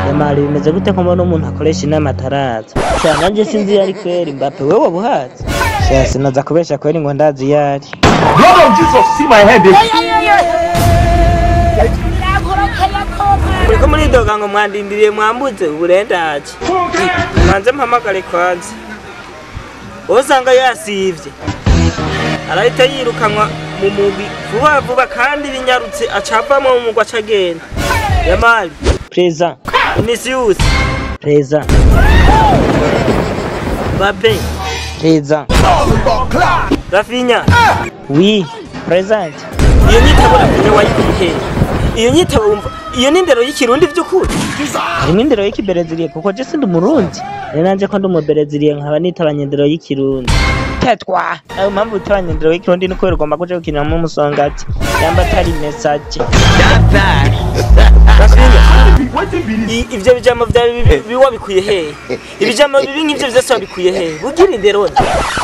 Yamari bimeze gute ko mbona umuntu akoresha inama ataraza? Sha nanje sinzi yari kweri. Mbappe wewe wabuhazi? Sha sinaza kubesha kweri ngo ndazi yari. Blood of Jesus, see my head. Uriko muridoga ngo mwandindiriye mwambuze uburendaje. Manze mpamagare kwanza. Usanga yasivye. Arahita yirukanwa mu mugwi vuba vuba kandi binyarutse acavamwo mu mugwi acagenda. Yamali présent. Vinicius présent. Mbappe présent. Rafinha oui présent. Iyo nyitabo Rafinha wayikuye. Iyo nyitabo wumva iyo ni indero y'ikirundi vy'ukuri. Harimo indero y'ikibereziliye kuko je sindi umurundi. Rero nanje ko ndi umubereziliye nkaba nitabanye indero y'ikirundi. Tetwa. Ayo mpamvu utabanye indero y'ikirundi nuko ugomba kuja gukiniramo umusongati. Yamba atari message. Ivyo bijambo vyawe bibi wabikuye hehe? Ibijambo bibi nk'ivyo vyose wabikuye hehe? Bugira indero.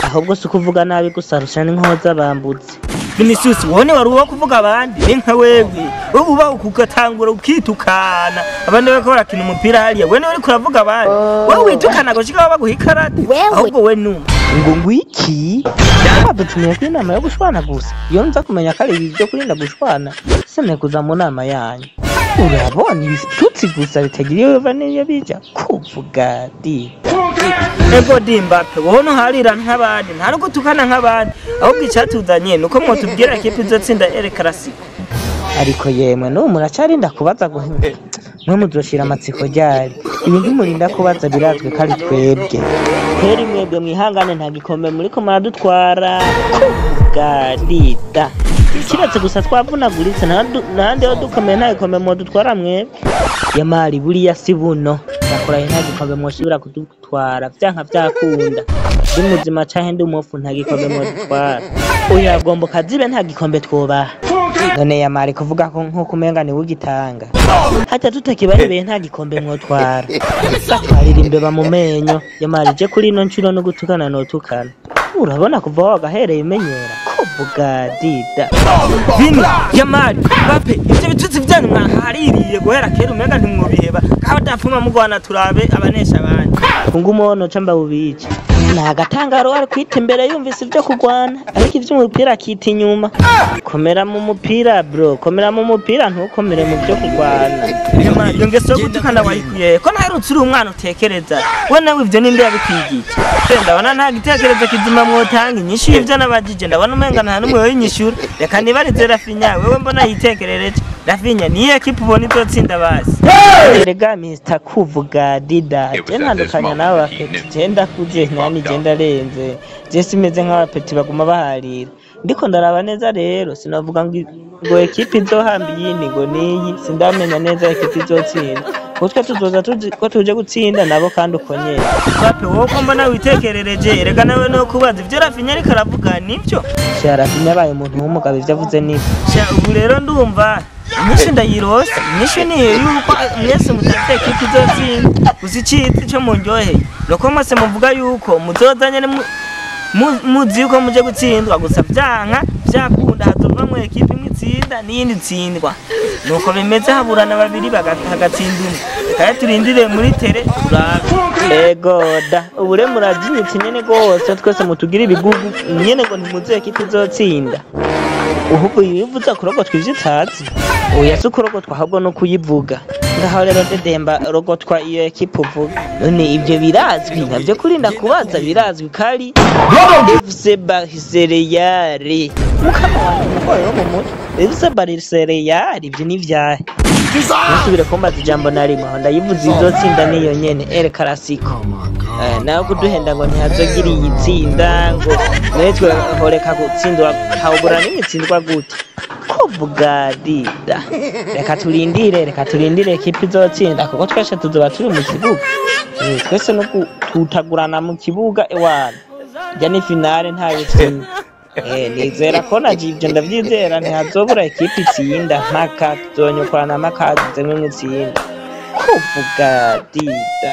Ahubwo si ukuvuga nabi gusa rusha n'inkoza bambutse. Vinicius wone wari uwo kuvuga abandi ni nka wewe. Wowe uba ugatangura ukitukana. Abandi bariko barakina umupira hariya. Wewe uriko uravuga abandi. Wewe witukana gushika baguha ikarate. Ahubwo we numa. Ngo ngwiki? Badutumiye ku inama yo gushwana gusa. Iyo nza kumenya ko ari ibi byo kurinda gushwana, sine kuza mu nama yanyu. Urabona ibitutsi gusa bitagira iyo biva n'iyo bija kuvuga di. Ego di Mbappe, wowe ntuharira nk'abandi, nta no gutukana nk'abandi. Ahubwo icatuzanye nuko mwotubwira ekipe izotsinda El Clasico. Ariko yemwe n'ubu muracarinda kubaza guhinga. Mwe muzoshira amatsiko ryari. Ibi ntimurinda kubaza birazwi ko ari twebwe. Kweri mwebwe mwihangane nta gikombe muriko muradutwara. Kuvuga dida. Kiretse gusa twavunaguritse ntahandi ho dukomeye nta gikombe mwodutwara mwebwe. Yamari buriya si buno. Ndakurahiye nta gikombe mwoshobora kudutwara vyanka vyakunda. Ndi muzima canke ndi umufu nta gikombe mwodutwara. Oya gomboka zibe nta gikombe twobaha. None Yamari kuvuga ko nkuko umenga niwe ugitanga. Hata tutakibahebeye nta gikombe mwotwara. Batwarira imbeba mu menyo. Yamari je kuri ino nshuro no gutukana notukana. Urabona kuva wagahereye umenyera kuvuga dida. Vini, Yamari, Mbappe, ivyo bitutsi vyanyu mwahaririye guhera kera umenga ntimwobiheba. Kaho dapfuma mugwana turabe abanesha abandi. Kungumono ca mbabubice. Nta gatangaro ari kwita imbere yumvise ivyo kugwana, ariko ivy'umupira akita inyuma. Komera mu mupira bro, komera mu mupira ntukomere mu byo kugwana. Yamari, iyo ngeso yo gutukana wayikuye ko naherutse uri umwana utekereza. We nawe ivyo ninde yabikwigije? Ndabona nta gitekerezo kizima mwotanga inyishu y'ivyo nabajije, ndabona umenga nta n'umwe yoyinyishura. Reka nibarize Rafinha, wewe mbona yitekerereje. Rafinha niyo ekipe ubona izotsinda basi. Erega Mr. Kuvuga dida, je ntandukanya nawe bafite, je ndakuze nani je ndarenze, je simeze nk'abapeti baguma baharira. Ndiko ndaraba neza rero sinavuga ngo ekipe izohamba iyindi ngo niyi, sindamenya neza ekipe izotsinda. Kutwe tuzoza ko tuje gutsinda nabo kandi uko nyene. Mbappe wowe ko mbona witekerereje, erega nawe no kubaza ivyo Rafinha ariko aravuga nivyo. Sha Rafinha abaye umuntu w'umugabo ivyo avuze nivyo. Sha ubu rero ndumva inyishu ndayirose, inyishu ni yuko mwese mutafite ekipe izotsinda. Gusa iciza ico mundyoheye nuko mwese muvuga yuko muzozanye muzi yuko muje gutsindwa, gusa vyanka vyakunda hazovamwo ekipe imwe itsinda n'iyindi itsindwa. Nuko bimeze haburana babiri hagatsinda umwe. Reka turindire muri tere turabe. Ego da, ubu rero murajinyitse nyene gose twese mutugira ibigugu nyene ngo ntimuzi ekipe izotsinda. Uhubu yivuza kurogotwa ivyo utazi. Oya si ukurogotwa ahubwo no kuyivuga. Ngaho rero ndedemba rogotwa iyo ekipe uvuga. None ivyo birazwi navyo kurinda kubaza birazwi kari FC Barcelona. Mukama wanje umugore wo mu mutwe. FC Barcelona ivyo ni vyahe? Ntusubire kumbaza ijambo na rimwe aho ndayivuze izotsinda niyo nyene El Clasico. Nawe kuduhenda ngo ntihazogira iyi tsinda ngo natwe horeka gutsindwa hawubura n'imitsindwa gute? Kuvuga dida. Reka turindire, reka turindire ekipe izotsinda kuko twese tuzoba turi mu kibuga. Twese no tutagurana mu kibuga ewana. Rya ni finale nta bitsinda. Nizera ko naje ivyo ndavyizera ntihazobura ekipe itsinda mpaka tuzonyukorana mpaka zimwe mutsinda. Kuvuga dida.